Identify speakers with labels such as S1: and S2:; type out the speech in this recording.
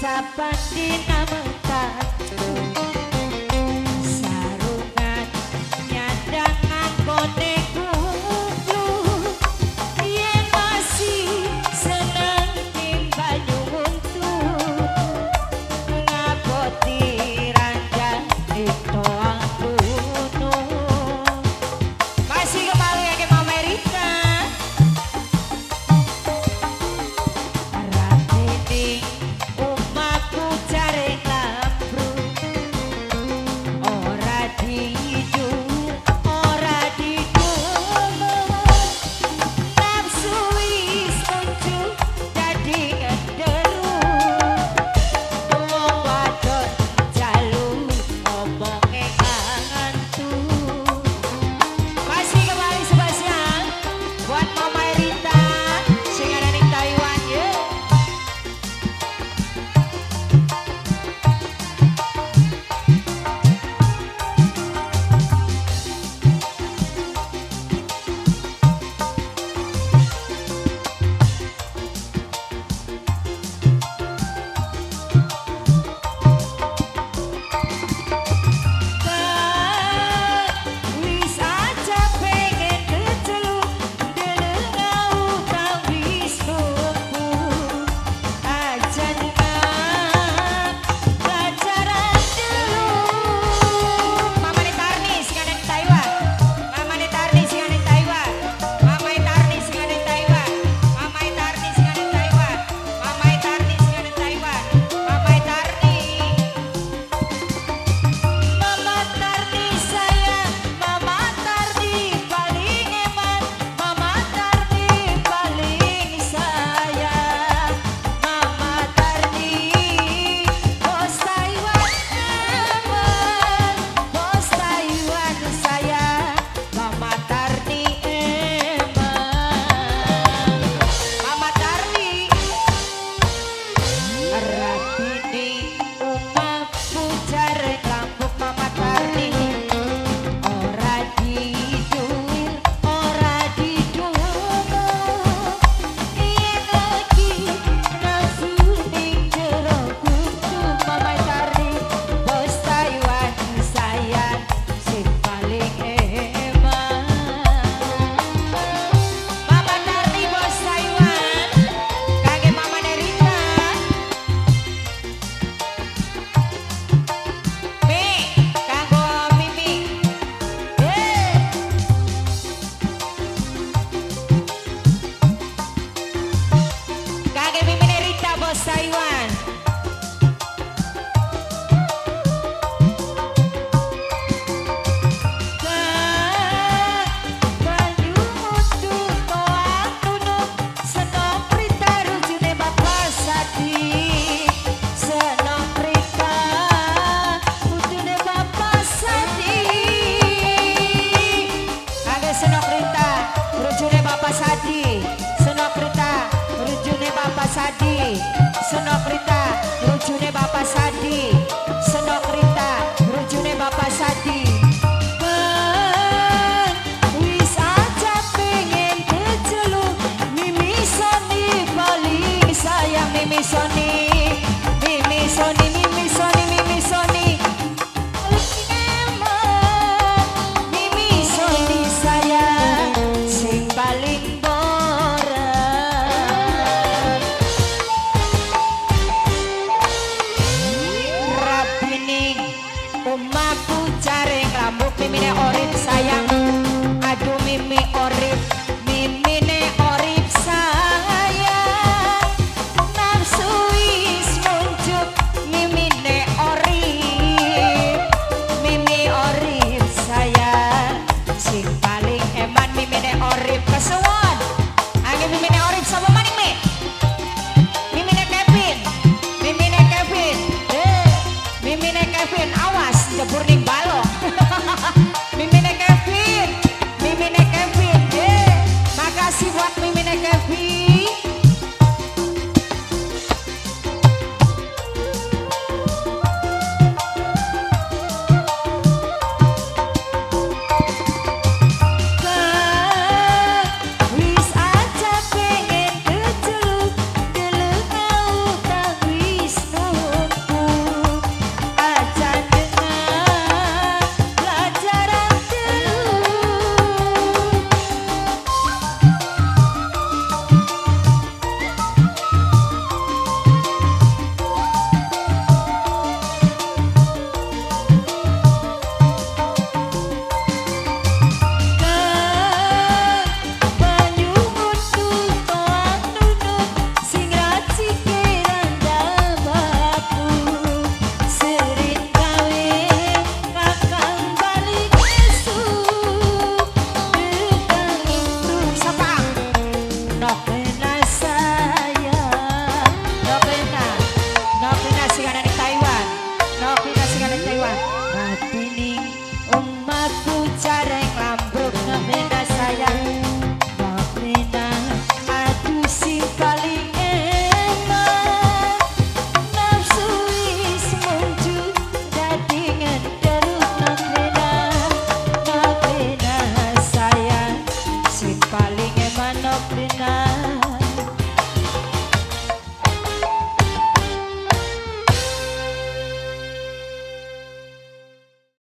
S1: Saban dina mentantu sarungan nyandang nganggone kumplu, yen masih seneng timbang nyuwun ngaboti ranjang toang gunung. Masih kembali ke Mama Rita. Ratene omahku jare ngabru, ora didur ora didumu, nafsu wis muncul dadi ngenderu, wong wadon jalu omonge ngantu. Masih kembali spesial buat Mama Rita sing ada di Taiwan ya. Wis aja pengen keceluk deleng utang wis numpuk, aja ngap pacaran dulu. Mama Tarni sing ada di Taiwan, Mama Tarni sing ada di Taiwan, Mama Tarni sing ada di Taiwan, Mama Tarni sing ada di Taiwan, Mama Tarni sing ada di Taiwan, Mama Tarni. Mama Tarni sayang, Mama Tarni paling eman, Mama Tarni paling sayang, Mama Tarni bos Taiwan eman, bos Taiwan sayang, Mama Tarni eman, Mama Tarni. Ratine omahku jare nglampuk, Mama Tarni ora diduwil ora didumu, yen lagi nafsu ning jero kutu, Mama Tarni bos Taiwan sayang sing paling eman, Mama Tarni bos Taiwan kangge Mama Nerita. Mi, kanggo Mimi. Eh. Kangge Mimi Nerita bos Taiwan. Banyu mutu toang tunuk senok prita rujune Bapak Sadi, senok prita putune Bapak Sadi. Kangge senok prita rujune Bapak Sadi, senok prita rujune Bapak Sadi.